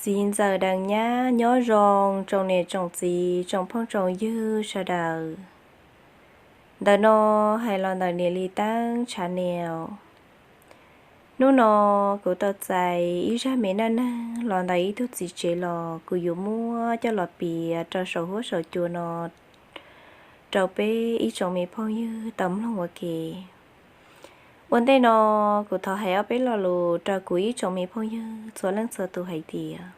Txiv ntxawm deev nyab nyob zoo tsoom niam tsoom txiv tsoom phooj tsoom ywg sawv daws. Ntawm no hais los ntawm niam li teeb tshav nias. Hnub no kuv tau txais ib zaj me neej neeg los ntawm ib tug txiv tsev los kuv yuav muab coj los piav rau saum huab saum cua no rau peb ib tsoom me phooj ywg tau mloog ua ke. Ua ntej no kuv thov hais ob peb lo lus rau kuv ib tsoom me phooj ywg txhua leej txhua tus hais tias,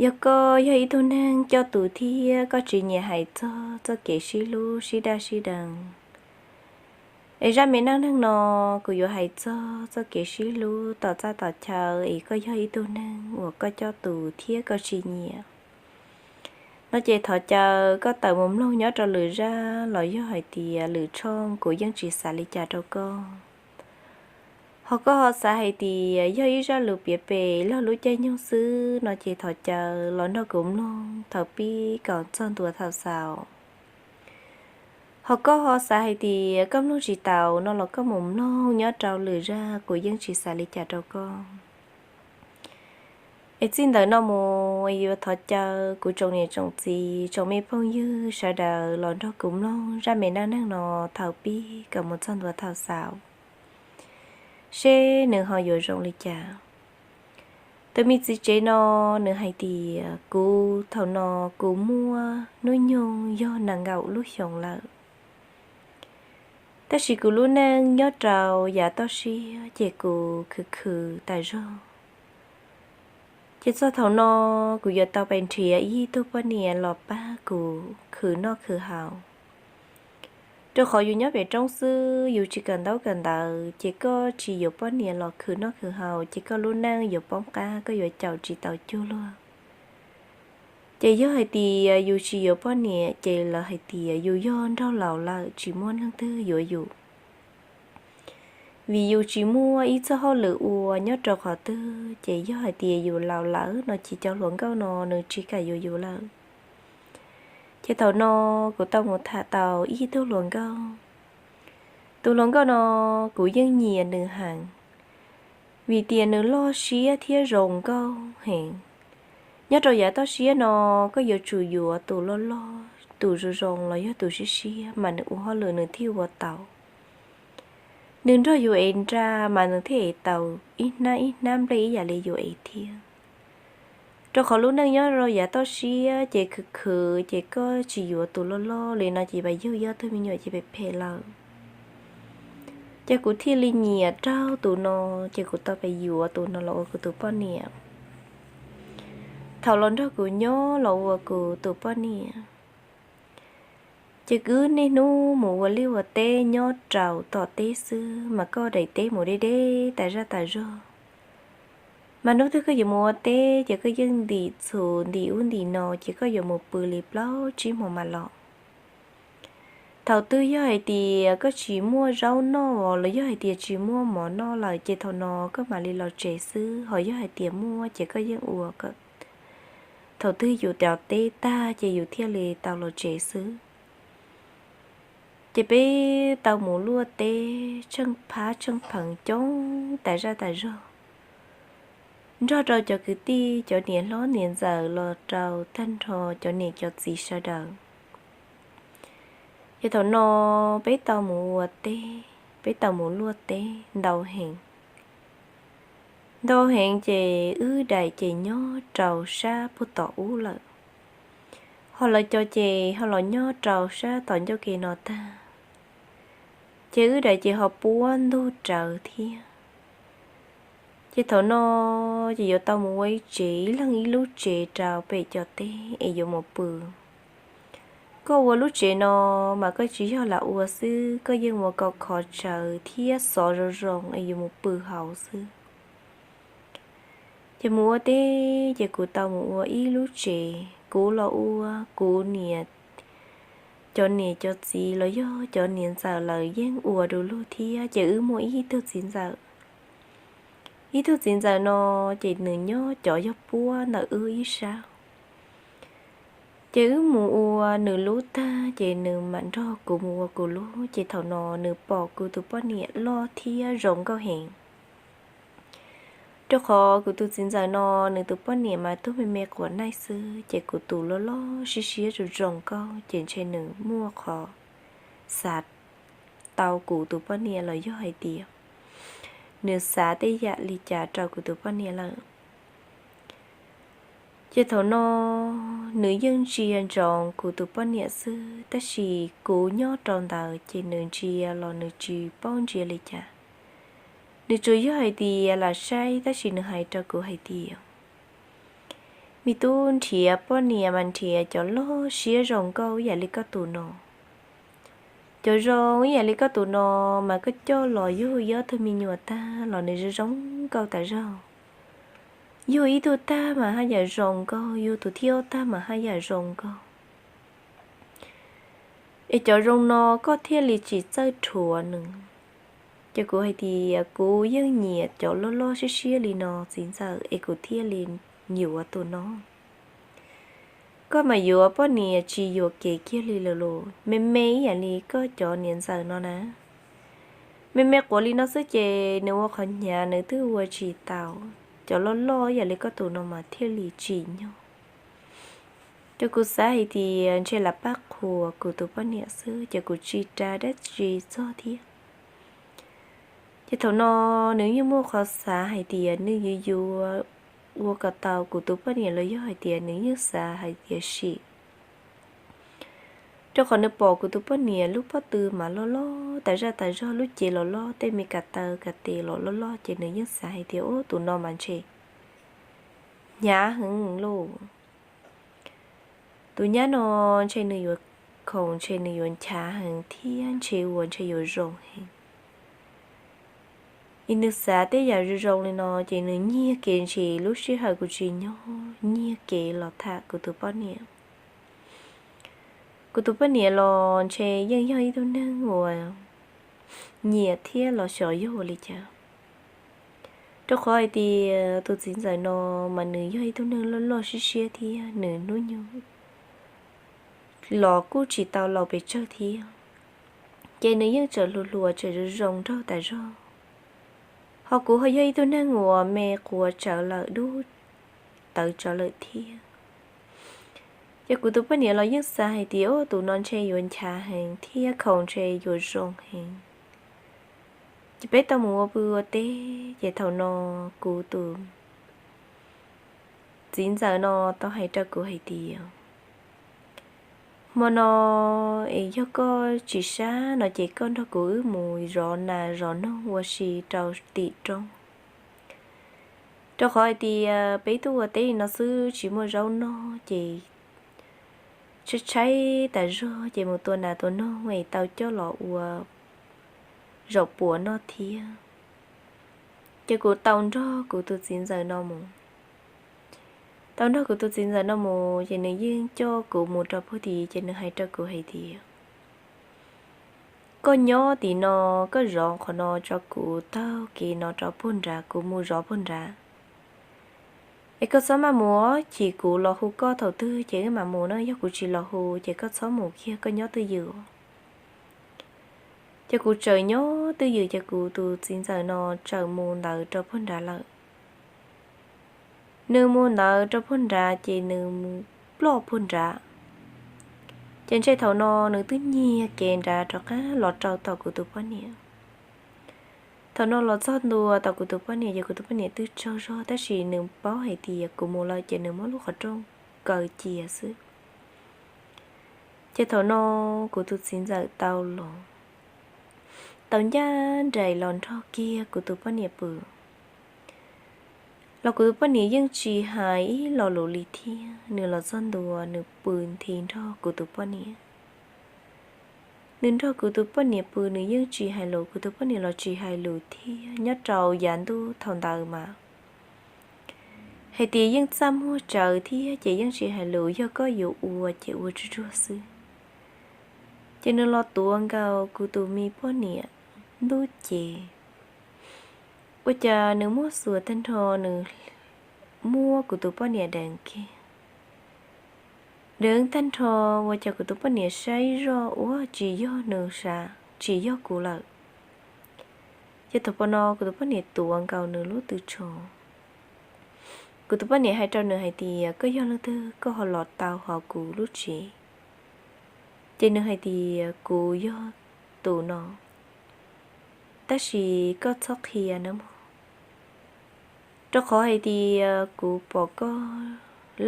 yog koj yog ib tug neeg coj tus thiab koj tsis nyiam hais txog txoj kev sib hlub sib daj sib deev, es zaj me neej neeg no kuv yuav hais txog txoj kev sib hlub tom txaj tom chaw es koj yog ib tug neeg uas koj coj tus thiab koj tsis nyiam no ces thov caw koj tawm mus mloog nyob rau lwm zaj los yog hais tias lwm tshooj kuv yeej tsis xav li cas rau koj. Ho koj ho xav hais tias yog ib zaj lus piav pem log lub caij nyoog xwb no ces thov caw los nrog kuv mloog thaum pib kom txog ntua thaum xaus. Ho koj ho xav hais tias koj mloog tsis taus no los koj mus mloog nyob rau lwm zaj kuv yeej tsis xav li cas rau koj. Es txij ntawm no mus yuav thov caw kuv tsoom niam tsoom txiv tsoom me phooj ywg sawv daws los nrog kuv mloog zaj me neej neeg no thaum pib kom mus txog ntua thaum xaus, seb nws ho yuav zoo li cas. Tus me txiv tsev no nws hais tias kuv thaum no kuv muaj hnub nyoog yog nees nkaum lub xyoos lawm, tab sis kuv lub neej nyob rau yav toj siab ces kuv khwv khwv tas zog. Ces txog thaum no kuv yuav tau pais nrhiav ib tug poj niam los pab kuv khwv noj khwv haus, rau qhov yus nyob pem roob xwb yus tsis kawm ntaub kawm ntawv ces koj tsis yuav poj niam los khwv noj khwv haus ces koj lub neej yuav poob qab, koj yuav caum tsis tau cuag luag. Ces yog hais tias yus tsis yuav poj niam ces lawv hais tias yus yog nraug laus lawm tsis muaj leej twg yuav yus. Vim yus tsis muaj ib txoj hauj lwm ua nyob rau qhov twg ces yog hais tias yus laus lawm no ces cov hluas nkauj no nws tsis kam yuav yus lawm. Ces thaum no kuv tau mus tham tau ib tug hluas nkauj. Tus hluas nkauj no kuv yeej nyiam nws heev, vim tias nws loj siab thiab zoo nkauj heev. Nyob rau yav toj siab no koj yuav tsum yuav tus loj loj, tus zoo zoo los yog tus siab siab mas nws ua hauj lwm nws thiaj ua tau. Nws nrog yus ev nra mas nws thiaj ev tau ib hnab ib hnab nplej ib yam li yus ev thiab. Rau qhov lub neej nyob rau yav toj siab ces khwv khwv ces koj tsis yuav tus loj loj li no ces pab yug yog tug me nyuam ces phem phem lawm. Ces kuv thiaj li nyiam raug tus no, ces kuv tau pab yuav tus no los ua kuv tus poj niam. Thaum los nrog kuv nyob los ua kuv tus poj niam, ces wb niaj hnub mus ua liaj ua teb nyob rau tom teb xwb mas koj daim teb mus deb deb tas zaj tas zog. Mas hnub twg koj yuav mus ua teb ces koj yeej ntim txhuv ntim ub ntim no ces koj yuav mus pw li plaub tsib hmo mas los. Thaum twg yog hais tias koj tsis muaj zaub noj los yog hais tias tsis muaj mov noj lawm ces thaum no koj mam li los tsev xwb, ho yog hais tias muaj ces koj yeej ua kom thaum twg yus cov teb tag ces yus thiaj li tau los tsev xwb. Ces peb tau mus luaj teb tsheej phab tsheej pheev coob tas zaj tas zog, nrog rau cov kwv tij cov niam hlob niam ntxawm los rau tag nrho cov niam cov txiv sawv daws. Ces thaum no peb tau mus ua teb, peb tau mus luaj teb ntau heev. Ntau heev ces wb daim ces nyob rau sab puag tom ub lawm, ho lawv cov ces ho los nyob rau sab tom ncauj ke no tag. Ces wb daim ces ho puab ntug rawv thiab. Ces thaum no ces yuav tau mus ua ib tsev ib leeg ib lub tsev rau pem cov teb es yuav mus pw. Koj ua lub tsev no mas koj tsis yog lam ua xwb, koj yeej ua kom khov tsawv thiab xov zoo zoo es yuav mus pw hauv xwb. Ces mus ua teb ces kuv tau mus ua ib lub tsev, kuv los ua, kuv niam, cov niam cov txiv los yog cov niam ntxawm lawv yeej ua du lug thiab ces wb muaj ib tug txiv ntxawm. Ib tug txiv ntxawm no ces nws nyob cov yog puab ntawm wb ib sab. Ces wb mus ua nws lub tag ces nws mam nrog kuv mus ua kuv lub, ces thaum no nws pom kuv tus poj niam loj thiab zoo nkauj heev. Rau qhov kuv tus txiv ntxawm no nws tus poj niam mas tuag me me quav naij xwb, ces kuv tus loj loj siab siab zoo zoo nkauj ces ntshe nws muaj qhov xav tau kuv tus poj niam los yog hais tias nws xav tej yam li cas rau kuv tus poj niam lawm. Ces thaum no nws yeej ntsia ntsoov kuv tus poj niam xwb, tab sis kuv nyob rau ntawd ces nws ntsia los nws tsis paub ntsia li cas. Nws tsuas yog hais tias lam saib, tab sis nws hais rau kuv hais tias, me tub, nrhiav poj niam mas nrhiav cov loj siab zoo nkauj ib yam li koj tus no. Cov zoo ib yam li koj tus no mas koj coj los yug ib ob tug me nyuam tag los nws zoo zoo nkauj tas zog. Yug ib tug tag mas haj yam zoo nkauj, yug tus thib ob tag mas haj yam zoo nkauj. Es cov zoo no koj thiaj li tsis txawj rhuav nws. Ces kuv hais tias kuv yeej nyiam cov loj loj siab siab li no txiv ntxawm, es kuv thiaj li yuav tus no. Koj mas yuav poj niam tsis yuam kev kiag li lawm los, me me ib yam li koj cov niam ntxawm no na. Me me quav li no xwb ces nws ua qhov hnyav nws twb ua tsis tau. Cov loj loj ib yam li koj tus no mas thiaj li tsim nyog. Ces kuv xav hais tias ntshe lam pab qhuas kuv tus poj niam xwb, ces kuv tsis ras dab tsi txog thiab. Ces thaum no nws yeej muaj qhov xav hais tias nws yuav yuav ua kom tau kuv tus poj niam los yog hais tias nws yeej xav hais tias sim, rau qhov nws pom kuv tus poj niam lub pob tw mas loj loj tas zaj tas zog, lub cev los loj, tej me kav taw kav tes los loj loj, ces nws yeej xav hais tias, ub, tus no mas ntshe hnyav heev lauj. Tus nyab no ntshe nws yuav khoom, ntshe nws yuav nchav heev thiab ntshe ua ntshe yuav zoo heev. Es nws xav tej yam zoo zoo li no ces nws nyiag kev, ntshe lub sij hawm kuv tsis nyob nyiag kev los tham kuv tus poj niam. Kuv tus poj niam los ntshe yeej yog ib tug neeg uas nyiam thiab los xyov yog ua li cas, rau qhov hais tias tus txiv ntxawm no mas nws yog ib tug neeg loj loj siab siab thiab nws hnub nyoog los kuj tsis tau laus pes tsawg thiab. Ces nws yeej tseem hluas hluas tseem zoo zoo nraug tas zog. Ho kuv ho yog ib tug neeg uas me quav tsawv lawm, dub tawv tsawv lawm thiab. Ces kuv tus poj niam los yeej xav hais tias, ub, tus no ntshe yuav nchav heev thiab khoom ntshe yuav zoo heev. Ces peb tau mus ua pw ua teb, ces thaum no kuv tus txiv ntxawm no tau hais rau kuv hais tias, hmo no es yog koj tsis sab no ces koj nrog kuv wb mus zov nas zov noog ua si rau tim roob. Rau qhov hais tias peb tuaj ua teb li no xwb tsis muaj zaub noj ces tshaib tshaib tas zog, ces mus tua nas tua noog es tau coj los ua zaum puav noj thiab. Ces kuv tau nrog kuv tus txiv ntxawm no mus. Tau nrog kuv tus txiv ntxawm no mus ces nws yeej coj kuv mus rau puag tid, ces nws hais rau kuv hais tias, koj nyob tim no, koj zov qhov no tso, kuv taug kev no rau puag nrad, kuv mus zov puag nrad. Es koj txhob maj mus, chim kuv los hu koj thaum twg ces wb mam mus na, yog kuv tsis los hu ces koj txhob mus kiag, koj nyob twj ywm. Ces kuv txawm nyob twj ywm, ces kuv tus txiv ntxawm no txawm mus ntawd rau puag nrad lawm. Nws mus ntawd rau puag nrad ces nws mus ploj puag nrad. Ces ntshe thaum no nws twb nyiag kev nrad rov qab los rau tom kuv tus poj niam. Thaum no los txog ntua tom kuv tus poj niam ces kuv tus poj niam twb tsaug zog, tab sis nws paub hais tias kuv mus lawm ces nws muab lub qhov rooj kaw cia xwb. Ces thaum no kuv tus txiv ntxawm tau los, tau ncaj nraim los nrog kiag kuv tus poj niam pw. Los kuv tus poj niam yeej tsis hais ib lo lus li thiab, nws los txog ntua nws pw nthi nrog kuv tus poj niam. Nws nrog kuv tus poj niam pw, nws yeej tsis hais lus, kuv tus poj niam los tsis hais lus thiab. Nyob rau yav ntuj thaum ntawd mas hais tias yeej txaj muag tsawv thiab, ces yeej tsis hais lus, yog koj yuav ua ces ua tsuag tsuag xwb. Ces nws los tuav nkaus kuv tus me poj niam ntuj ces, ua cas nws muab xuas tag nrho, nws muab kuv tus poj niam deev kiag. Deev tag nrho, ua cas kuv tus poj niam saib zoj ua tsis yog nws sav, tsis yog kuv lawm. Ces thaum pom no kuv tus poj niam tuav nkaus nws lub tw tsho. Kuv tus poj niam hais rau nws hais tias, koj yog leej twg koj ho los tau hauv kuv lub tsev? Ces nws hais tias, kuv yog tus no, tab sis koj txhob qhia nawb mog, rau qhov hais tias kuv pom koj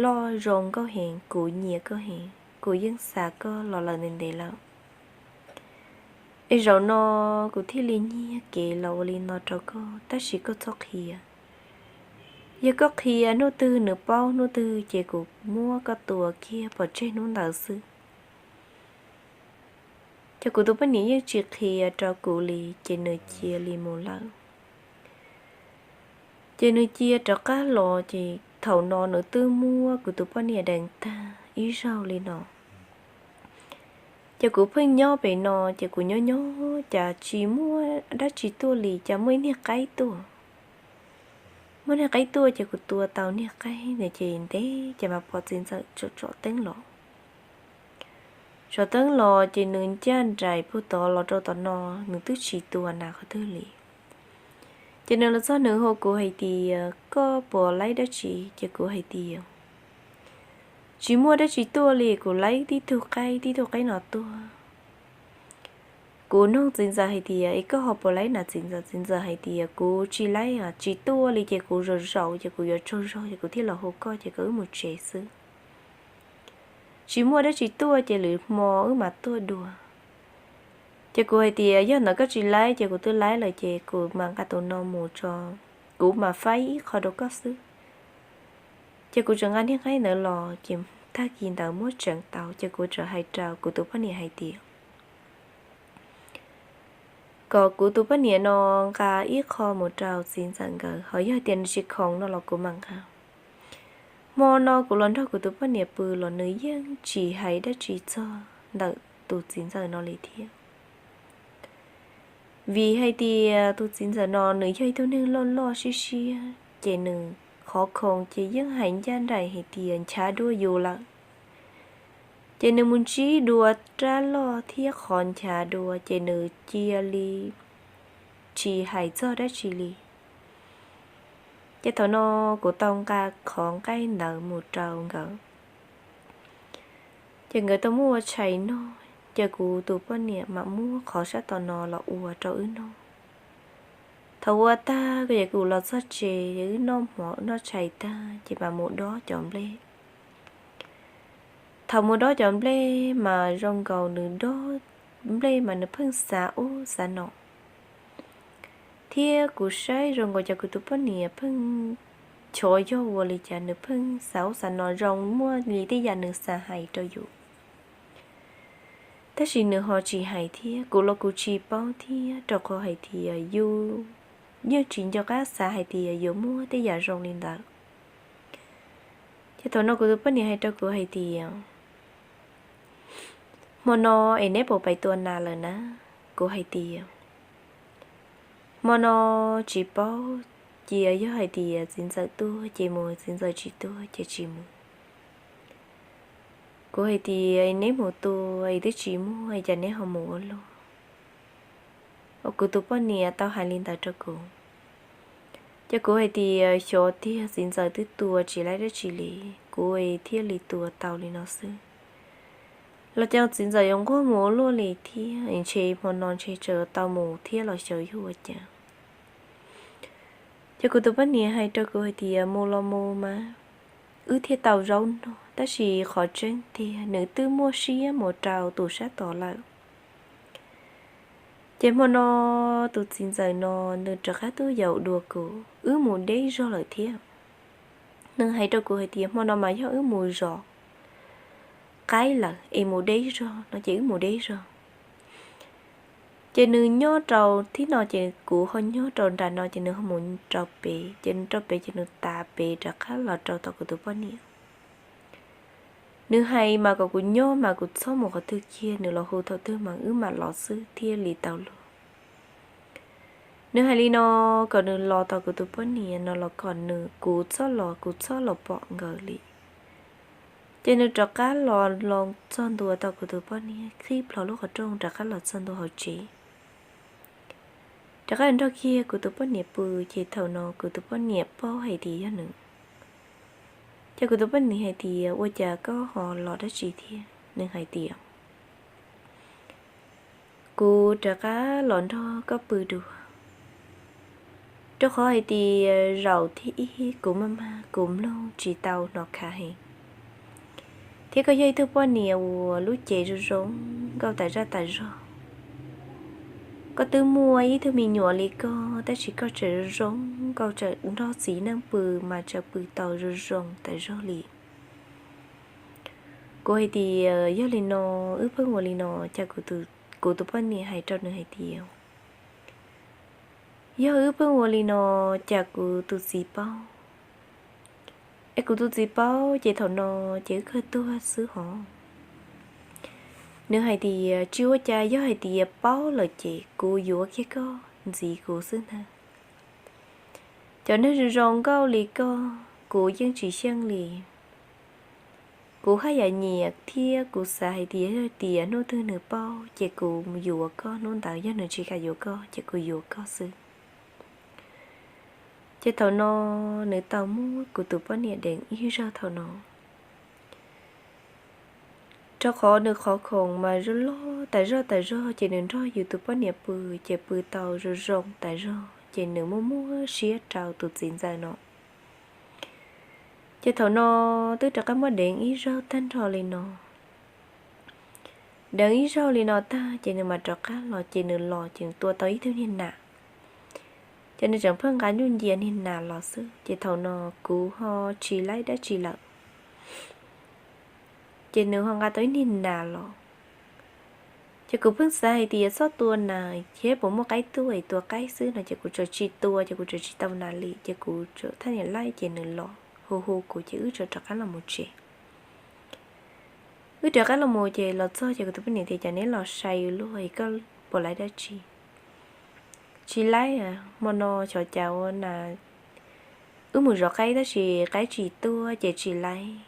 loj zoo nkauj heev, kuv nyiam koj heev, kuv yeej xav koj los lawm ntev ntev lawm. Es zaum no kuv thiaj li nyiag kev los ua li no rau koj, tab sis koj txhob qhia. Yog koj qhia hnub twg nws paub hnub twg ces kuv muab koj tua kiag pov tseg hnub ntawd xwb. Ces kuv tus poj niam yeej tsis qhia rau kuv li, ces nws cia li mus lawm. Ces nws cia rov qab los, ces thaum no nws twb muab kuv tus poj niam deev tag ib zaug li no. Ces kuv pheej nyob pem no, ces kuv nyob nyob cas tsis muaj dab tsi tuaj li, cas muaj ib niag qaib tuaj. Muaj niag qaib tuaj ces kuv tua tau niag qaib ntawd ces ntev ces mas pom txiv ntxawm tsom teeb los. Tsom teeb los ces nws ncaj nraim puag tod los rau tom no, nws twb tsis tua nas qhov twg li. Ces nws los txog nws hu kuv hais tias, koj puas laib dab tsi? Ces kuv hais tias, tsis muaj dab tsi tuaj li, kuv laib tib tug qaib, tib tug qaib no tuaj. Kuv nug txiv ntxawm hais tias, es koj ho puas laib nas txiv ntxawm? Txiv ntxawm hais tias, kuv tsis laib, tsis tuaj li, ces kuv zaum zaum ces kuv yuav tsaug zog ces kuv thiaj los hu koj ces koj wb mus tsev xwb. Tsis muaj dab tsi tuaj ces lwm hmo wb mam tuaj dua. Ces kuv hais tias, yog ntawd koj tsis laib ces kuv twb laib lawm ces kuv mam nqa tus no mus tso, kuv mam faib ib qho rau koj xwb. Ces kuv tseem nqa niag qaib ntawd los ces tag kis ntawd muab tseev tau ces kuv txawm hais rau kuv tus poj niam hais tias, kom kuv tus poj niam no nqa ib qho mus rau txiv ntxawm nkawd, ho yog tias nws tsis khoom no los kuv mam nqa. Hmo no kuv los nrog kuv tus poj niam pw los nws yeej tsis hais dab tsi txog ntawm tus txiv ntxawm no li thiab. Vim hais tias tus txiv ntxawm no nws yog ib tug neeg loj loj siab siab ces nws qhov khoom ces yeej hais ncaj nraim hais tias nchav dua yus lawm. Ces nws mus ntsib dua rab loj thiab qhov nchav dua ces nws cia li tsis hais txog dab tsi li. Ces thaum no kuv tau nqa qhov nqaij ntawd mus rau nkawd. Ces nkawd tau muab ua tshais noj, ces kuv tus poj niam mam muab qhov sab tom no los ua rau wb noj. Thaum ua tag ces kuv los txog tsev, wb noj hmo noj tshais tag ces mam mus dob cov nplej. Thaum mus dob cov nplej mas zoo nkaus nws dob nplej mas nws pheej xav ub xav no, thiab kuv saib zoo nkaus cas kuv tus poj niam pheej chov yog ua li cas nws pheej xav ub xav no zoo muaj li tej yam nws xav hais rau yus. Tab sis nws ho tsis hais thiab, kuv los kuv tsis paub thiab, rau qhov hais tias yus yeej tsis nco qab xav hais tias yuav muaj tej yam zoo li ntawd. Ces thaum no kuv tus poj niam hais rau kuv hais tias, hmo no es neb puas pais tua nas lawm na? Kuv hais tias, hmo no tsis paub, cia yog hais tias txiv ntxawm tuaj ces mus, txiv ntxawm tsis tuaj ces tsis mus. Kuv hais tias, neb mus tua es twb tsis muaj cas neb ho mus ua luaj? Kuv tus poj niam tau hais li ntawd rau kuv. Ces kuv hais tias, xyov tiag, txiv ntxawm twb tua tsis laib dab tsi li, kuv thiaj li tua tau li no xwb. Los cas txiv ntxawm yuav nquag mus ua luaj li thiab, ntshe hmo no ntshe tseem tau mus thiab los xyov yog ua cas. Ces kuv tus poj niam hais rau kuv hais tias, mus los mus mas, wb thiaj tau zaub noj, tab sis qhov tseeb tiag nws twb muaj siab mus rau tus sab tod lawm. Ces hmo no tus txiv ntxawm no nws rov qab tuaj yaum dua kuv, wb mus deb zog lawm thiab. Nws hais rau kuv hais tias, hmo no mas yog wb mus zov qaib lawm es mus deb zog no ces wb mus deb zog. Ces nws nyob rau thib no ces kuv ho nyob rau nram no ces nws ho mus rau pem, ces nws rau pem ces nws tav pem rov qab los rau tom kuv tus poj niam. Nws hais mas kom kuv nyob mas kuv txhob mus qhov twg kiag, nws los hu thaum twg mas wb mam los xwb thiaj li tau luag. Nws hais li no kom nws los tom kuv tus poj niam no los kom nws, kuv txhob los, kuv txhob los pom nkawd li. Ces nws rov qab los los txog ntua tom kuv tus poj niam, qhib plho lub qhov rooj rov qab los txog ntua hauv tsev. Rov qab nrog kiag kuv tus poj niam pw, ces thaum no kuv tus poj niam paub hais tias yog nws. Ces kuv tus poj niam hais tias, ua cas koj ho los dab tsi thiab? Nws hais tias, kuv rov qab los nrog koj pw dua, rau qhov hais tias zaum thib ib kuv maj mag kuv mloog tsis tau hnov khav heev, thiab koj yog ib tug poj niam uas lub cev zoo zoo nkauj tas zaj tas zog. Koj twb muaj ib tug me nyuam li koj tab sis koj tseem zoo zoo nkauj, tseem nrog txiv neej pw mas tseem pw tau zoo zoo tas zog li. Kuv hais tias, yog li no, wb pheej ua li no, cas kuv tus poj niam hais rau nws hais tias, yog wb pheej ua li no, cas kuv tus txiv paub? Es kuv tus txiv paub ces thaum no ces wb kawg tuag xwb hov. Nws hais tias, tsis ua cas, yog hais tias paub lawm ces kuv yuav kiag koj ntxiv kuv xwb ntag. Cov neeg zoo zoo nkauj li koj kuv yeej tsis xyeej li. Kuv haj yam nyiam thiab kuv xav hais tias yog tias hnub twg nws paub ces kuv yuav koj hnub ntawd, yog nws tsis kam yuav koj ces kuv yuav koj xwb. Ces thaum no nws tau muab kuv tus poj niam deev ib zaug thaum no, rau qhov nws qhov khoom mas zoo loj tas zog tas zog, ces nws nrog yus tus poj niam pw ces pw tau zoo zoo tas zog, ces nws muaj muab siab rau tus txiv ntxawm no. Ces thaum no twb rov qab muab deev ib zaug tag nrho li no. Deev ib zaug li no tag ces nws mam rov qab los, ces nws los ces nws tua tau ib tug niag nas. Ces nws tseem pheej nqa nyuj ncia niag nas los xwb, ces thaum no kuv ho tsis laib dab tsi lawm, ces nws ho nqa tau ib niag nas los. Ces kuv pheej xav hais tias txhob tua nas thiab, puas muaj qaib tuaj es tua qaib xwb no, ces kuv tseem tsis tua, ces kuv tseem tsis tau nas li, ces kuv tseem thaj niam laib, ces nws los hu hu kuv ces wb tseem rov qab los mus tsev. Wb rov qab los mus ces los txog ces kuv tus poj niam tias, cas neb los sai ua luaj, koj puas laib dab tsi? Tsis laib, hmo no xyov cas ua na, wb mus zov qaib tab sis qaib tsis tuaj ces tsis laib.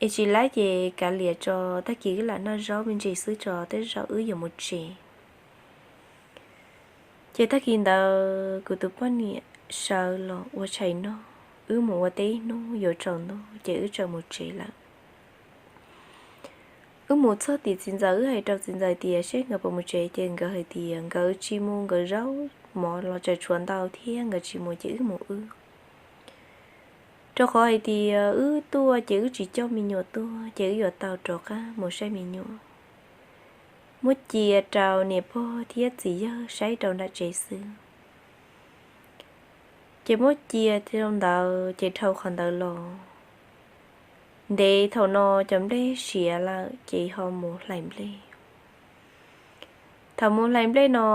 Es tsis laib ces kav liam tso, tag kis wb lam noj zaub me ntsis xwb tso, tej zaum wb yuav mus tsev. Ces tag kis ntawd kuv tus poj niam sawv los ua tshais noj, wb mus ua teb ib hnub yuav tsaus ntuj ces wb txawm mus tsev lawm. Wb mus txog tim txiv ntxawm, wb hais rau txiv ntxawm tias seb nkawd puas mus tsev, ces nkawd hais tias nkawd tsis mus, nkawd zaub mov los tseem tshuav ntau thiab, nkawd tsis mus ces wb mus wb. Rau qhov hais tias wb tuaj ces wb tsis coj me nyuam tuaj, ces wb yuav tau rov qab mus saib me nyuam. Muab cia rau niam pog thiab txiv yawg saib rau nram tsev xwb. Ces muab cia rau ntawd ces dhau qhov ntawd los, ntev thaum no cov nplej siav lawm ces ho mus hlais nplej. Thaum mus hlais nplej no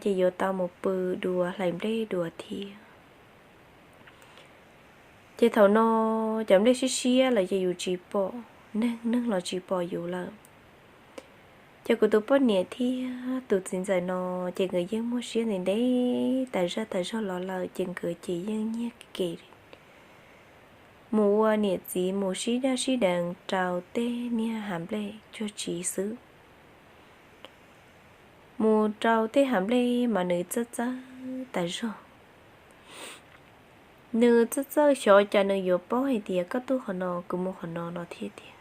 ces yuav tau mus pw dua hlais nplej dua thiab. Ces thaum no cov nplej siab siab lawm ces yus tsis pom neeg, neeg los tsis pom yus lawm. Ces kuv tus poj niam thiab tus txiv ntxawm no ces nkawd yeej muaj siab ntev ntev tas zaj tas zog los lawm, ces nkawd ces yeej nyiag kev mus ua niam txiv mus sib daj sib deev rau tej niag hav nplej cuag tsiv xwb. Mus rau tej hav nplej mas nws txawj txawj tas zog. Nws txawj txawj xyov cas nws yuav paub hais tias koj tuaj qhov no kuv mus qhov no no thiab tiag.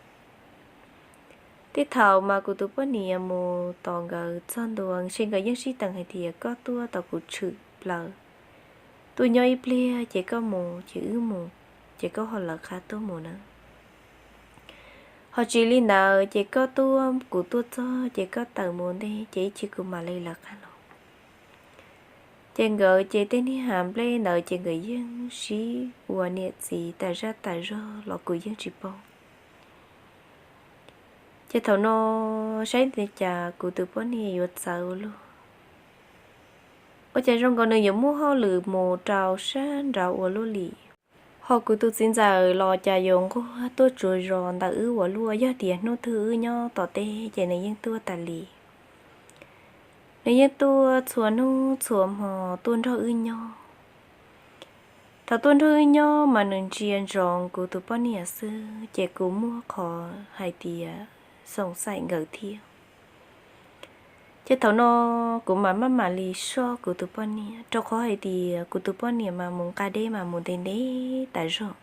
Tej thaum mas kuv tus poj niam mus tos nkawd txog ntua, ntshe nkawd yeej sib teem hais tias koj tuaj tos kuv tshwm plaws, tuaj nyob ib pliag ces koj mus ces wb mus, ces koj ho lawv qab tuaj mus na. Ho tsis li ntawd ces koj tuaj, kuv tuaj txog ces koj tawm mus ntej ces ib chim kuv mam li lawv qab los. Ces nkawd ces tej niag hav nplej ntawd ces nkawd yeej sib ua niam txiv tas zaj tas zog los kuv yeej tsis paub. Ces thaum no saib ntawd cas kuv tus poj niam yuav txawv ua luaj, ua cas zoo nkaus nws yuav muaj hauj lwm mus rau sab nraud ua luaj li. Ho kuv tus txiv ntxawm los cas yuav nquag tuaj tsuas zos ntawm wb ua luaj, yog tias hnub twg wb nyob tom teb ces nws yeej tuaj tas li. Nws yeej tuaj txhua hnub txhua hmo tuaj nrog wb nyob. Thaum tuaj nrog wb nyob mas nws ntsia ntsoov kuv tus poj niam xwb, ces kuv muaj qhov hais tias xoom xaim nkawd thiab. Ces thaum no kuv mam maj mam li soj kuv tus poj niam, rau qhov hais tias kuv tus poj niam mas mus nqa dej mas mus ntev ntev tas zog.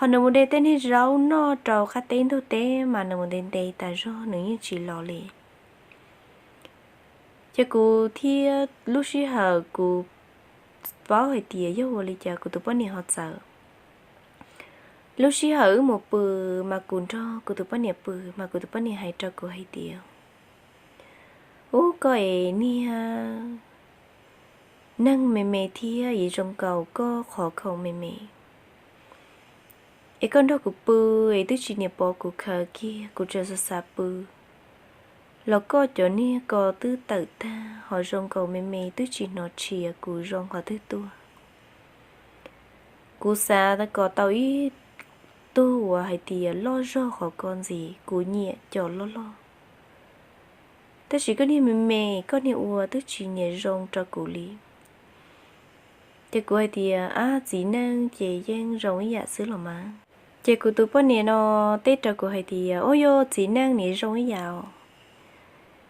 Thaum nws mus de tej niag zaub noj rau qab teb ntug teb mas nws mus nte nte tas zog nws yeej tsis los li. Ces kuv thiab lub sij hawm kuv paub hais tias yog ua li cas kuv tus poj niam ho txawv. Lub sij hawm wb mus pw mas kuv nrog kuv tus poj niam pw mas kuv tus poj niam hais rau kuv hais tias, ub, koj es niag neeg me me thiab yeej zoo nkaus koj qhov khoom me me. Es koj nrog kuv pw es twb tsis niam pov kuv khaws kiag, kuv tseem xav xav pw los koj cov niag ko twb tawm tag ho zoo nkaus me me twb tsis hnov tshiav kuv zoo qhov twg tuaj. Kuv xav kom tau ib tug uas hais tias loj zog qhov ko ntxiv, kuv nyiam cov loj loj. Tab sis koj niag me me, koj niag ua twb tsis nyiam zoo rau kuv li. Ces kuv hais tias, ab, txiv neej ces yeej zoo ib yam xwb los mas. Ces kuv tus poj niam no teb rau kuv hais tias, ub, yog txiv neej nim zoo ib yam os.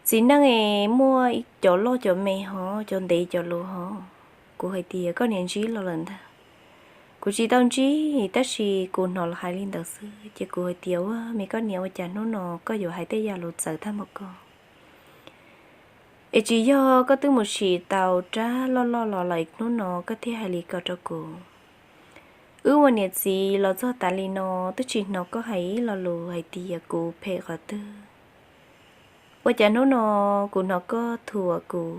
Txiv neej es muaj cov loj cov me hov, cov ntev cov luv hov. Kuv hais tias, koj niam ntsib los lawm ntag. Kuv tsis tau ntsib tab sis kuv hnov los hais li ntawd xwb ces kuv hais tias, ua me koj niam, ua cas hnub no koj yuav hais tej yam lus txawv tag npaum ko? Es tsis yog koj twb mus sim tau rab loj loj los lawm hnub no koj thiaj hais li ko rau kuv? Wb ua niam txiv los txog tav li no twb tsis hnov koj hais ib lo lus hais tias kuv phem qhov twg. Ua cas hnub no kuv hnov koj thuam kuv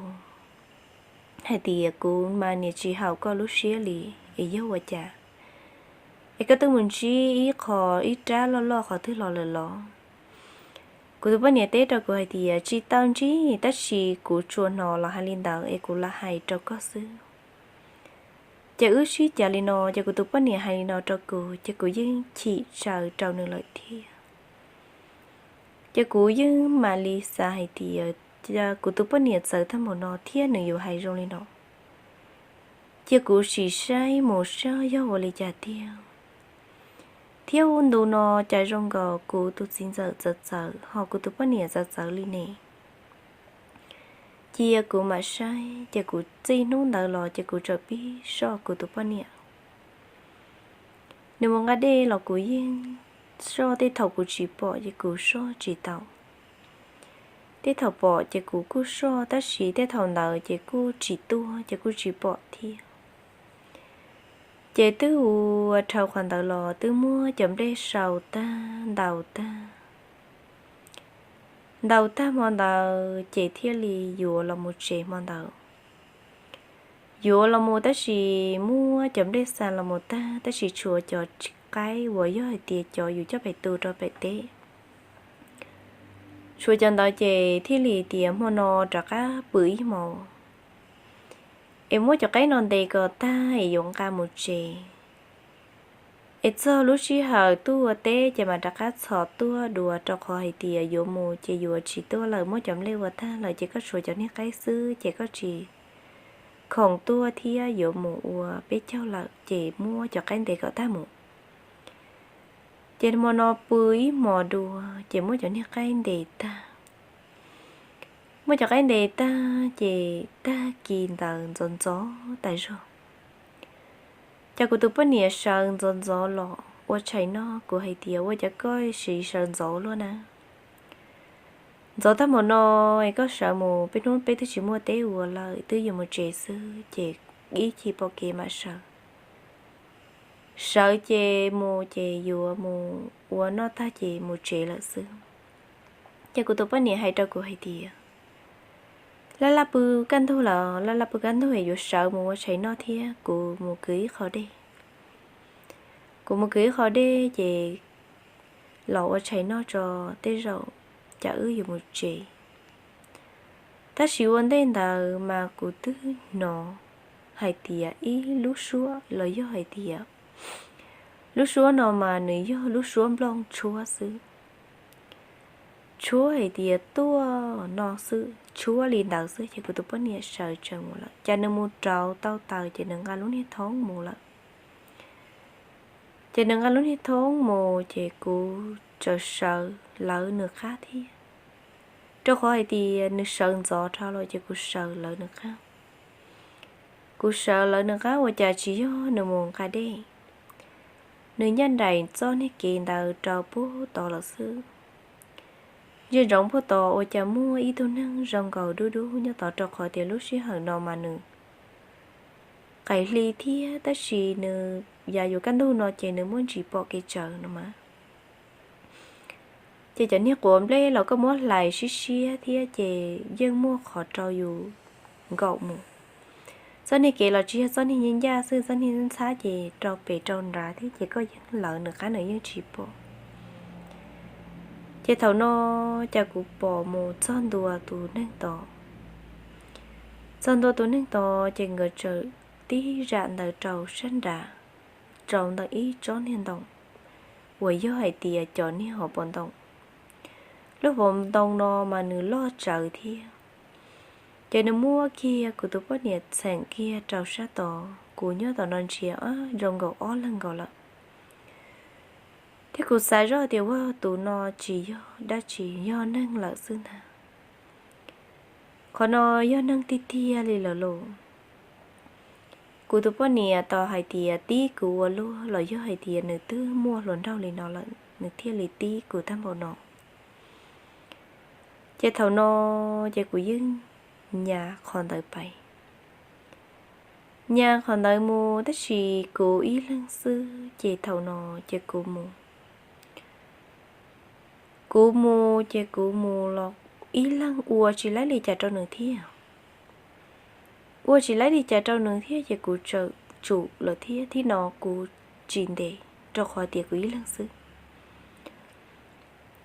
hais tias kuv mas niam tsis haum koj lub siab li, es yog ua cas? Es koj twb mus ntsib ib qho, ib rab loj loj qhov twg los lawm los? Kuv tus poj niam teb rau kuv hais tias, tsis tau ntsib tab sis kuv tsuas hnov los hais li ntawd es kuv lam hais rau koj xwb. Ces wb sib cav li no ces kuv tus poj niam hais li no rau kuv ces kuv yeej chim tsaws rau nws lawm thiab. Ces kuv yeej mam li xav hais tias, kuv tus poj niam txawv tag npaum no thiab nws yuav hais zoo li no. Cia kuv sim saib mus saib yog ua li cas tiag. Thiab ua ntu no cas zoo nkaus kuv tus txiv ntxawm txawv txawv ho kuv tus poj niam txawv txawv li ne. Cia kuv mam saib, ces kuv txij hnub ntawd los ces kuv txawm pib soj kuv tus poj niam. Nws mus nqa dej los kuv yeej soj, tej thaum kuv tsis pom ces kuv soj tsis tau. Tej thaum pom ces kuv kuj soj, tab sis tej thaum ntawd ces kuj tsis tuaj ces kuj tsis pom thiab. Ces twb ua dhau qhov ntawd los twb muab cov nplej sau tag ntaus tag. Ntaus tag hmo ntawd ces thiaj li yuav los mus tsev hmo ntawd. Yuav los mus tab sis muab cov nplej xa los mus tag tab sis tshuav cov qaib uas yog hais tias cov yus coj pem tu rau pem teb. Tshuav cov ntawd ces thiaj li tias hmo no rov qab pw ib hmos es muab cov qaib no ntes kom tag es yuav nqa mus tsev. Es txog lub sij hawm tuaj ua teb ces mam rov qab txhos tuaj dua rau qhov hais tias yuav mus ces yuav tsis tuaj lawm, muab cov nplej ua tag lawm ces koj tshuav cov niag qaib xwb ces koj tsis khoom tuaj thiab yuav mus ua peb caug lawm ces muab cov qaib ntes kom tag mus. Ces hmo no pw ib hmos dua ces muab cov niag qaib ntes tag. Muab cov qaib ntes tag ces tag kis ntawd ntxov ntxov tas zog. Ces kuv tus poj niam sawv ntxov ntxov los ua tshais noj, kuv hais tias ua cas koj siv sawv ntxov luaj na. Ntxov tag npaum no es koj sawv mus, peb hnub peb twb tsis muaj teb ua lawm, twb yuav mus tsev xwb ces ib chim pom kev mam sawv. Sawv ces mus ces yuav mus ua noj tag ces mus tsev lawm xwb. Ces kuv tus poj niam hais rau kuv hais tias, laj laj pw kaj ntug lawm, laj laj pw kaj ntug es yuav sawv mus ua tshais noj thiab, kuv mus kwv ib qho dej. Kuv mus kwv ib qho dej ces los ua tshais noj tso, tej zaum cas wb yuav mus tsev. Tab sis ua ntej ntawd mas kuv twb hnov hais tias ib lub suab los yog hais tias lub suab no mas nws yog lub suab nplooj tshuab xwb. Tshuab hais tias tuaj no xwb, tshuab li ntawd xwb ces kuv tus poj niam sawv tsees mus lawm. Ces nws mus rauv tau taws ces nws nqa lub niag thoob mus lawm. Ces nws nqa lub niag thoob mus ces kuv txawm sawv lawv nws qab thiab. Rau qhov hais tias nws sawv ntxov dhau lawm ces kuv sawv lawv nws qab. Kuv sawv lawv nws qab ua cas tsis yog nws mus nqa dej. nws ncaj nraim txoj niag kev ntawd rau puag tod lawm xwb. Ntsia ntsoov puag tod ua cas muaj ib tug neeg zoo nkaus dub dub nyob tod, rau qhov tias lub sij hawm no mas nws qaim hli thiab, tab sis nws yav yuav kaj ntug no ces nws muaj ntsis pom kev tsawv no mas. Ces cov niag quav nplej los koj muab hlais siab siab thiab ces yeej muaj qhov rau yus nkaum mus. Txoj niag kev los tsis yog txoj niag ncaj ncaj xwb, txoj niag ntxhab ces rau pem rau nrad thiab ces koj yeej lawv nws qab nws yeej tsis pom. Ces thaum no cas kuv pom mus txog ntua tus neeg tod. Txog ntua tus neeg tod ces nkawd txawm tib zam ntawd rau sab nrad, rau ntawm ib tsob niag ntoo uas yog hais tias cov niag hauv paus ntoo. Lub hauv paus ntoo no mas nws loj tsawv thiab. Ces nws muab kiag kuv tus poj niam txheem kiag rau sab tod, kuv nyob tom no ntsia zoo nkaus ob leeg nkaus lawm. Thiab kuv xav zoj tias ua tus no tsis yog dab tsi, yog neeg lawm xwb ntag. Qhov no yog neeg tiag tiag li lawm lauj. Kuv tus poj niam tau hais tias tib kuv ua luaj los yog hais tias nws twb muaj hluas nraug li no lawm nws thiaj li tib kuv tag npaum no. Ces thaum no ces kuv yeej nyas qhov ntawd pais, nyas qhov ntawd mus tab sis kuv ib leeg xwb ces thaum no ces kuv mus kuv mus ces kuv mus los ib leeg ua tsis laib li cas rau nws thiab. Ua tsis laib li cas rau nws thiab ces kuv txawm tsum lawm thiab, thib no kuv tsis ntes, rau qhov tias kuv ib leeg xwb.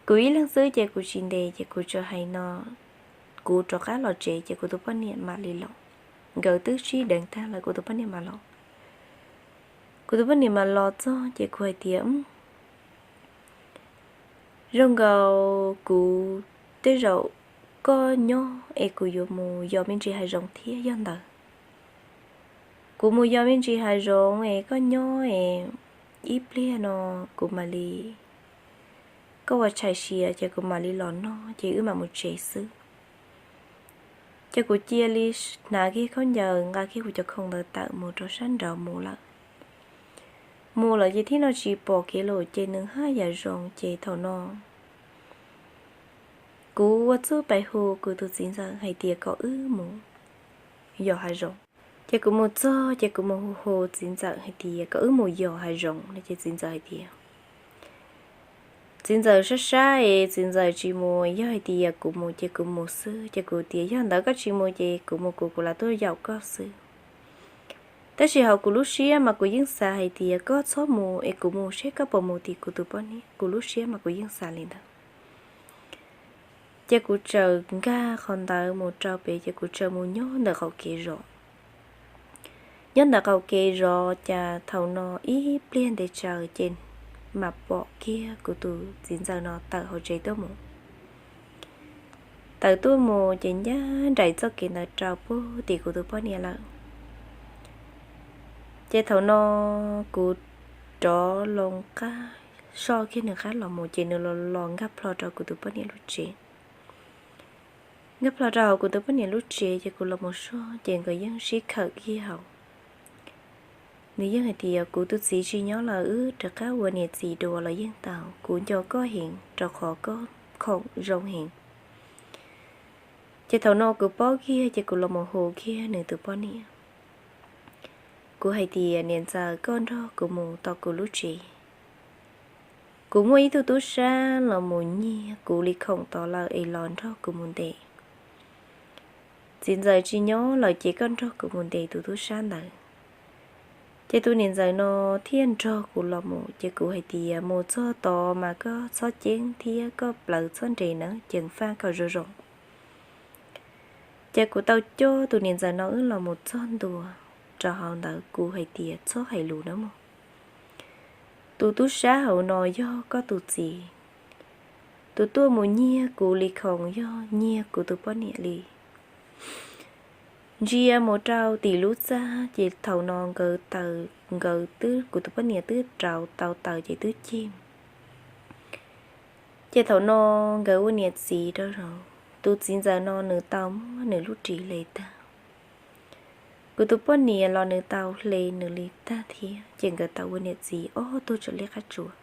Kuv ib leeg xwb ces kuv tsis ntes ces kuv txawm hais no, kuv rov qab los tsev ces kuv tus poj niam mam li los. Nkawd twb sib deev tag lawm kuv tus poj niam mam los. Kuv tus poj niam mam los txog ces kuv hais tias zoo nkaus kuv, tej zaum koj nyob es kuv yuav mus yos me ntsis hav zoov thiab yog ntawd. Kuv mus yos me ntsis hav zoov es koj nyob es ib pliag no kuv mam li, koj ua tshais siav ces kuv mam li los noj ces wb mam mus tsev xwb. Ces kuv cia li hnav kiag khaub ncaws nqa kiag kuv cov khoom ntawd tawm mus rau sab nraud mus lawm. Mus lawm ces thib no tsis pom kev lawm ces nws haj yam zoo ces thaum no kuv ua txuj pais hu kuv tus txiv ntxawm hais tias kom wb mus yos hav zoov. Ces kuv mus txog ces kuv mus hu hu txiv ntxawm hais tias kom wb mus yos hav zoov no ces txiv ntxawm hais tias, txiv ntxawm sab sab es txiv ntxawm tsis mus, yog hais tias kuv mus ces kuv mus xwb. Ces kuv tias yog ntawd koj tsis mus ces kuv mus kuv, kuv lam tuaj yaum koj xwb. Tab sis hauv kuv lub siab mas kuv yeej xav hais tias koj txhob mus es kuv mus seb koj puas mus tim kuv tus poj niam, kuv lub siab mas kuv yeej xav li ntawd. Ces kuv txawm nkag qhov ntawd mus rau pem ces kuv txawm mus nyob ntawm qaum kev zov. Nyob ntawm qaum kev zov cas thaum no ib pliag ntev tsaws ces mam pom kiag kuv tus txiv ntxawm no tawm hauv tsev tuaj mus. Tawm tuaj mus ces ncaj nraim txoj kev ntawd rau puag tim kuv tus poj niam lawm. Ces thaum no kuv rov loo qab soj kiag nws qab los mus ces nws los los nkag plho rau kuv tus poj niam lub tsev. Nkag plho rau hauv kuv tus poj niam lub tsev ces kuv los mus soj ces nkawd yeej sib khawm kiag hauv. Nws yeej hais tias kuv tus txiv tsis nyob lawm, wb rov qab ua niam txiv dua los yeej tau, kuv nco koj heev rau qhov koj khoom zoo heev. Ces thaum no kuv paub kiag ces kuv los mus hu kiag nws tus poj niam. Kuv hais tias niam ntxawm, koj nrog kuv mus tom kuv lub tsev. Kuv muaj ib tug tub sab los mus nyiag kuv li khoom tod lawm es los nrog kuv mus ntes. Txiv ntxawm tsis nyob lawm ces koj nrog kuv mus ntes tus tub sab ntawd. Ces tus niam ntxawm no thiaj nrog kuv los mus ces kuv hais tias mus txog tod mas koj txhob ceeb thiab koj plawv txhob nres na, ceev faj kom zoo zoo. Ces kuv tau coj tus niam ntxawm no wb los mus txog ntua rau hauv ntawd, kuv hais tias txhob hais lus na mog. Tus tub sab hauv no yog koj tus txiv, tus tuaj mus nyiag kuv li khoom yog nyiag kuv tus poj niam li. Ntsia mus rau tim lub txaj ces thaum no nkawd taws, nkawd twb, kuv tus poj niam twb rauv tau taws ces twb cig. Ces thaum no nkawd ua niam txiv rau zaum, tus txiv ntxawm no nws tau muab nws lub ris hle tag. Kuv tus poj niam los nws tau hle nws li tag thiab, ces nkawd tau ua niam txiv ob tug tseem liab qab tsuas.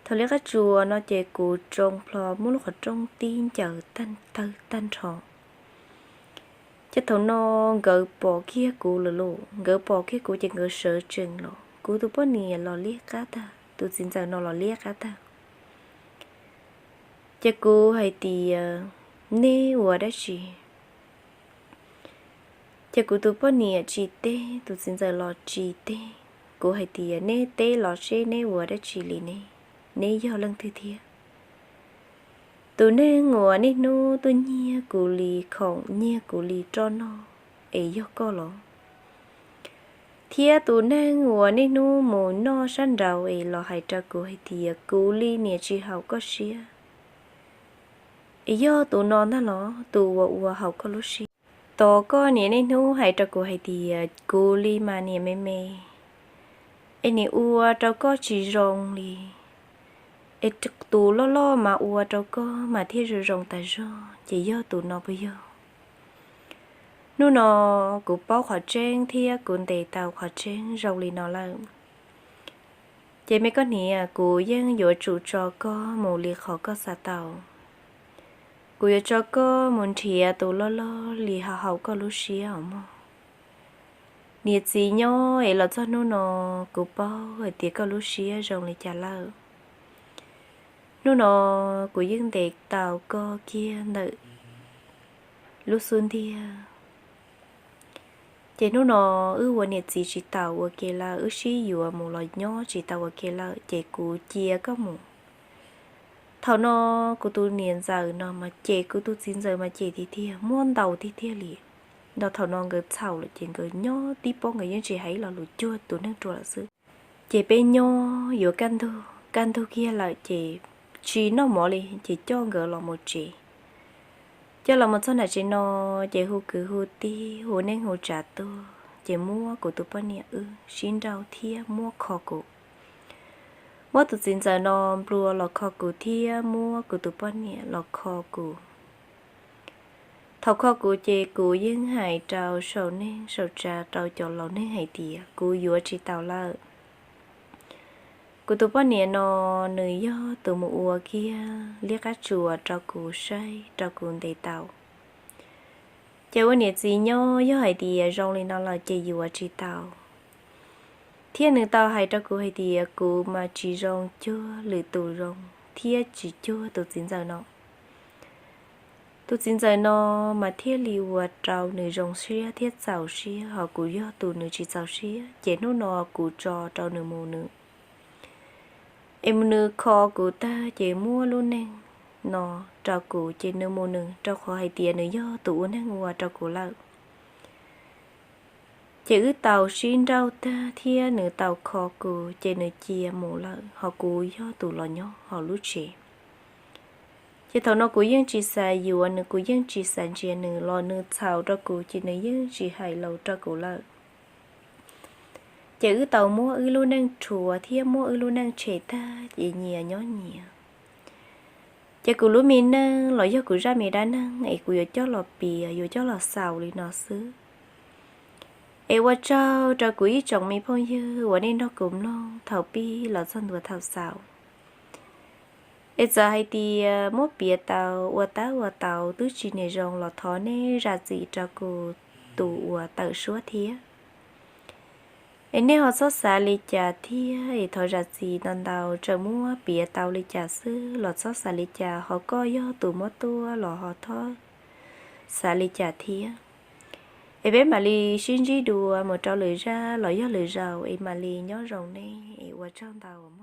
Thaum liab qab tsuas no ces kuv tsoo plho muab lub qhov rooj tib ncaws tag tawg tag nrho. Ces thaum no nkawd pom kiag kuv lawm lauj, nkawd pom kiag kuv ces nkawd sawv tsees los. Kuv tus poj niam los liab qab tag, tus txiv ntxawm no los liab qab tag. Ces kuv hais tias, neb ua dab tsi? Ces kuv tus poj niam tsis teb, tus txiv ntxawm los tsis teb. Kuv hais tias, neb teb los seb neb ua dab tsi li ne, neb yog leej twg thiab? Tus neeg uas niaj hnub tuaj nyiag kuv li khoom, nyiag kuv li roj noj, es yog koj los? Thiab tus neeg uas niaj hnub mus noj sab nraud es los hais rau kuv hais tias kuv li niam tsis haum koj siab, es yog tus no ntag los, tus uas ua haum koj lub siab? Tos koj niam niaj hnub hais rau kuv hais tias kuv li mas niam me me, es niam ua rau koj tsis zoo li, es tus loj loj mas ua rau koj mas thiaj zoo zoo tas zog, ces yog tus no puas yog? Hnub no kuv paub qhov tseeb thiab kuv ntes tau qhov tseeb zoo li no lawm. Ces me koj niam, kuv yeej yuav tsum tso koj mus li qhov koj xav tau. Kuv yuav tso koj mus nrhiav tus loj loj li ho haum koj lub siab os mog. Niam txiv nyob es los txog hnub no, kuv paub hais tias koj lub siab zoo li cas lawm. Hnub no kuv yeej ntes tau koj kiag ntawm lub xub ntiag. Ces hnub no wb ua niam txiv tsis tau ua ke lawm, wb sib yuav mus los nyob tsis tau ua ke lawm, ces kuv cia koj mus. Thaum no kuv tus niam ntxawm no mas cem, kuv tus txiv ntxawm mas cem tiag tiag, muab ntaus tiag tiag li. Nrog thaum no nkawd txhaum lawm ces nkawd nyob tib pob nkawd yeej tsis hais ib lo lus, cuag tus neeg ruam lawm xwb. Ces peb nyob yuav kaj ntug, kaj ntug kiag lawm ces tsis noj mov li, ces coj nkawd los mus tsev. Coj los mus txog nram tsev no, ces hu kwv hu tij, hu neej hu tsav tuaj, ces muab kuv tus poj niam wb sib nrauj thiab muab kho kuv. Muab tus txiv ntxawm no nplua los kho kuv thiab muab kuv tus poj niam los kho kuv. Thaum kho kuv ces kuv yeej hais rau saum neej saum tsav rau cov laus neeg hais tias kuv yuav tsis tau lawm. Kuv tus poj niam no nws yog tus mus ua kiag liab qab tsuas rau kuv saib rau kuv ntes tau. Ces ua niam txiv nyob yog hais tias zoo li no lawm ces yuav tsis tau. Thiab nws tau hais rau kuv hais tias kuv mas tsis zoo cuag lwm tus zoo thiab tsis cuag tus txiv ntxawm no. Tus txiv ntxawm no mas thiaj li ua rau nws zoo siab thiab txaus siab, ho kuv yog tus nws tsis txaus siab, ces hnub no kuv tso rau nws mus nws es nws kho kuv tag ces muab lub neej no rau kuv ces nws mus nws, rau qhov hais tias nws yog tus ua neeg ua rau kuv lawm. Ces wb tau sib nrauj tag thiab nws tau kho kuv ces nws cia mus lawm, ho kuv yog tus los nyob hauv lub tsev. Ces thaum no kuv yeej tsis xav yuav nws, kuv yeej tsis xav ntsia nws los nws txhaum rau kuv ces nws yeej tsis hais lus rau kuv lawm. Ces wb tau muab wb lub neej rhuav thiab muab wb lub neej tshem tag ces nyias nyob nyias. Ces kuv lub me neej los yog kuv zaj me dab neeg es kuv yuav coj los piav, yuav coj los xaus li no xwb. Es ua tsaug rau kuv ib tsoom me phooj ywg uas nej nrog kuv mloog thaum pib los txog ntua thaum xaus. Es txawm hais tias muab piav tau ua tab ua tau twb tsis niam zoo los thov nej zam txim rau kuv tus uas tawm suab thiab. Es nej ho txhob xav li cas thiab, es thov zam txim ntau ntau, txawm muab piav tau li cas xwb los txhob xav li cas, ho koj yog tus muab tuaj los ho txhob xav li cas thiab. Es peb mam li sib ntsib dua mus rau lwm zaj los yog lwm zaus es mam li nyob zoo nej, es ua tsaug ntau.